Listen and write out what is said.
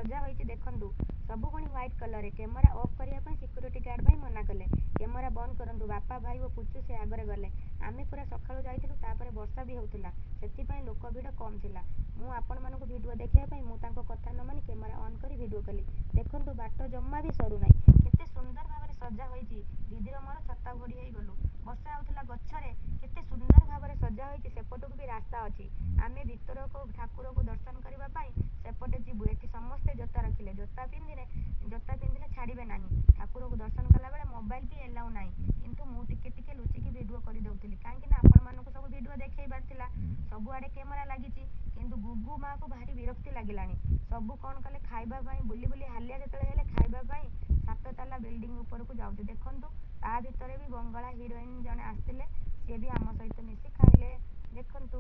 ସଜା ହୋଇଛି ଦେଖନ୍ତୁ। ସବୁ ପୁଣି ହ୍ୱାଇଟ୍ କଲର୍ରେ। କ୍ୟାମେରା ଅଫ୍ କରିବା ପାଇଁ ସିକ୍ୟୁରିଟି ଗାର୍ଡ଼ ଭାଇ ମନା କଲେ। କ୍ୟାମେରା ବନ୍ଦ କରନ୍ତୁ। ବାପା, ଭାଇ ଓ ପୁଚୁ ସେ ଆଗରେ ଗଲେ। ଆମେ ପୁରା ସକାଳୁ ଯାଇଥିଲୁ, ତାପରେ ବର୍ଷା ବି ହେଉଥିଲା, ସେଥିପାଇଁ ଲୋକ ଭିଡ଼ କମ୍ ଥିଲା। ମୁଁ ଆପଣମାନଙ୍କୁ ଭିଡ଼ିଓ ଦେଖିବା ପାଇଁ ମୁଁ ତାଙ୍କ କଥା ନ ମାନି କ୍ୟାମେରା ଅନ୍ କରି ଭିଡ଼ିଓ କଲି। ଦେଖନ୍ତୁ, ବାଟ ଜମା ବି ସରୁନାହିଁ। କେତେ ସୁନ୍ଦର ଭାବରେ ସଜା ହୋଇଛି। ଦିଦିର ମୋର ଛତା ଘୋଡ଼ି ହେଇଗଲୁ। ବର୍ଷା ହେଉଥିଲା। ଗଛରେ କେତେ ସୁନ୍ଦର ଭାବରେ ସଜା ହୋଇଛି। ସେପଟକୁ ବି ରାସ୍ତା ଅଛି। ଆମେ ଭିତରକୁ ଠାକୁରକୁ ଦର୍ଶନ କରିବା ପାଇଁ ସେପଟେ ଯିବୁ। ଏଠି ସମସ୍ତେ ଜୋତା ରଖିଲେ। ଜୋତା ପିନ୍ଧିଲେ ଛାଡ଼ିବେ ନାହିଁ। ଠାକୁରକୁ ଦର୍ଶନ କଲାବେଳେ ମୋବାଇଲ ବି ଏଲାଉ ନାହିଁ। କିନ୍ତୁ ମୁଁ ଟିକେ ଟିକେ ଲୁଚିକି ଭିଡ଼ିଓ କରିଦେଉଥିଲି, କାହିଁକି ନା ଆପଣମାନଙ୍କୁ ସବୁ ଭିଡ଼ିଓ ଦେଖେଇବାର ଥିଲା। ସବୁଆଡ଼େ କ୍ୟାମେରା ଲାଗିଛି, କିନ୍ତୁ ଗୁଗୁ ମାଆକୁ ଭାରି ବିରକ୍ତି ଲାଗିଲାଣି। ସବୁ କ'ଣ କଲେ? ଖାଇବା ପାଇଁ ବୁଲି ବୁଲି ହାଲିଆ ଯେତେବେଳେ ହେଲେ, ଖାଇବା ପାଇଁ 7 ତାଲା ବିଲ୍ଡିଂ ଉପରକୁ ଯାଉଛୁ। ଦେଖନ୍ତୁ, ତା ଭିତରେ ବି ବଙ୍ଗଳା ହିରୋଇନ୍ ଜଣେ ଆସିଥିଲେ। ସିଏ ବି ଆମ ସହିତ ମିଶି ଖାଇଲେ। ଦେଖନ୍ତୁ।